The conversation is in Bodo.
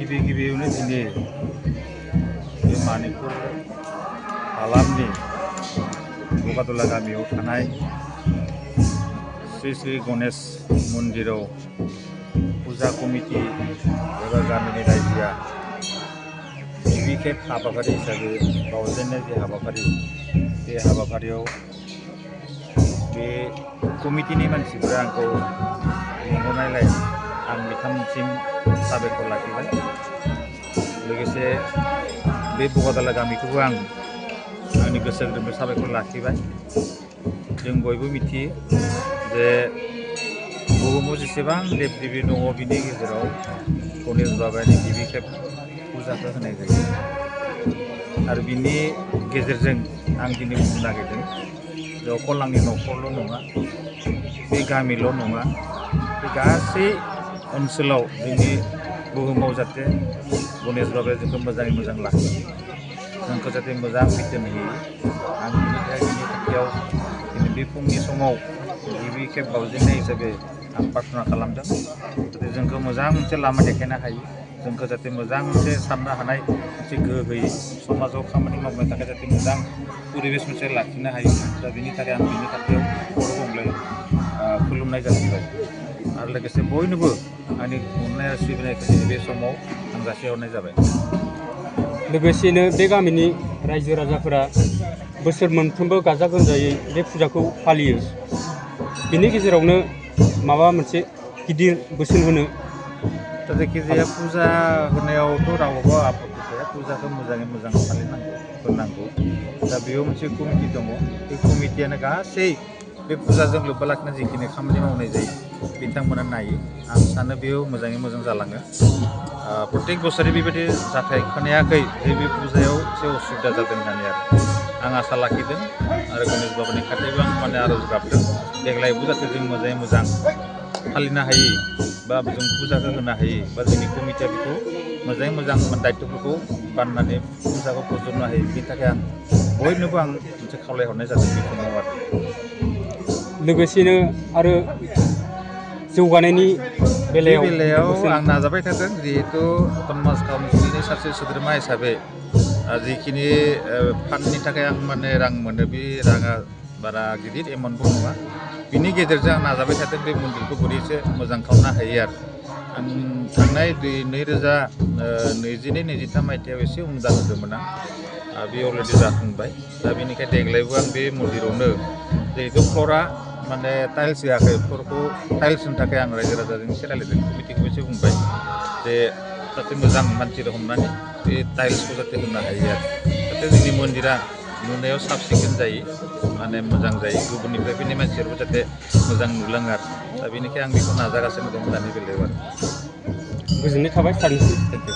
गिबियावनो दिनै बे मानिपुर हालामनि बगादला गामियाव थानाय श्री श्री गणेश मन्दिराव फुजा कमिटि एबा गामिनि रायजोआ गिबि खेब हाबाफारि हिसाबै बावजेननाय जे हाबाफारि बे हाबाफारियाव बे कमिटिनि मानसिफोरा आंखौ लिंहरनायलाय आं बिथांमोनसिम साबायखर लाखिबाय। लोगोसे बे बगादला गामिखौबो आं आंनि गोसो गोरबोनिफ्राय साबायखर लाखिबाय। जों बयबो मिथियो जे बुहुमाव जेसेबां देब देबी दङ बिनि गेजेराव गणेश बाबानि गिबि खेब फुजाखौ होनाय जायो आरो बिनि गेजेरजों आं दिनै बुंनो नागिरदों जे अकल आंनि न'खरल' नङा, बे गामिल' नङा, बे गासै ओनसोलाव जोंनि बुहुमाव जाहाथे गणेश बाबाया जोंखौ मोजाङै मोजां लाखियो, जोंखौ जाहाथे मोजां बिथोन होयो। आं बेनिखाय बिनि खाथियाव दिनै बे फुंनि समाव गिबि खेब बावजेननाय हिसाबै आं प्रार्थना खालामदों जाहाथे जोंखौ मोजां मोनसे लामा देखायनो हायो, जोंखौ जाहाथे मोजां मोनसे साननो हानाय मोनसे गोहो होयो, समाजाव खामानि मावनो थाखाय जाहाथे मोजां परिबेस मोनसे लाखिनो हायो। दा बिनि थाखाय आं बिनि खाथियाव खर' गंग्लाय खुलुमनाय जासिबाय आरो लोगोसे बयनोबो आंनि अननाय आरो सिबिनायखौ दिनै बे समाव आं जासिहरनाय जाबाय। लोगोसेनो बे गामिनि रायजो राजाफोरा बोसोर मोनफ्रोमबो गाजा गोमजायै बे फुजाखौ फालियो। बिनि गेजेरावनो माबा मोनसे गिदिर बोसोन होनो दा जायखिजाया फुजा होनायावथ' रावबो आपत्ति गैया, फुजाखौ मोजाङै मोजां फालिनांगौ होनांगौ। दा बेयाव मोनसे कमिटि दङ, बे कमिटियानो गासै बे फुजाजों लोब्बा लाखिना जिखिनि खामानि मावनाय जायो बिथांमोना नायो। आं सानो बेयाव मोजाङै मोजां जालाङो। प्रत्येक बोसोरै बेबायदि जाथाय खोनायाखै जे बे फुजायाव एसे असुबिदा जादों होननानै आं आसा लाखिदों आरो गणेश बाबानि खाथियावबो आं आरज गाबदों देग्लायबो जाहाथे जों मोजाङै मोजां फालिनो हायो बा जों फुजाखौ होनो हायो बा जोंनि कमिटिया बेखौ मोजाङै मोजां दायित्वफोरखौ बाननानै फुजाखौ फोजोबनो हायो। बिनि थाखाय आं बयनोबो आं मोनसे खावलायहरनाय जादों बे समाव आरो। लोगोसेनो आरो जौगानायनि बेलायाव आं नाजाबाय थादों, जिहेतु समाज काउन्सिलनि सासे सोद्रोमा हिसाबै जिखिनि फान्डनि थाखाय आं रां मोनो, बे राङा बारा गिदिर एमाउन्टबो नङा। बिनि गेजेरजों आं नाजाबाय थादों बे मन्दिरखौ बोरैसो मोजां खालामनो हायो आरो। आं थांनाय 2022-23 मायथाइयाव एसे अनुदान होदोंमोन आं, बे अलरेडि जाफुंबाय। दा बेनिखाय देग्लायबो आं बे मन्दिरावनो जिहेतु फ्ल'रा टाइल्स होआखै, फ्ल'रखौ टाइल्स होनो थाखाय आं रायजो राजाजों एसे रायज्लायदों, कमिटिखौबो एसे बुंबाय जे जाहाथे मोजां मानसि हमनानै बे टाइल्सखौ जाहाथे होनो हायो आरो, जाहाथे जोंनि मन्दिरा नुनायाव साब सिखोन जायो, मोजां जायो, गुबुननिफ्राय फैनाय मानसिफोरबो जाहाथे मोजां नुलाङो आरो। दा बेनिखाय आं बेखौ नाजागासिनो दं दानि बेलायाव आरो। गोजोननाय थाबाय सानैसिम। Thank you.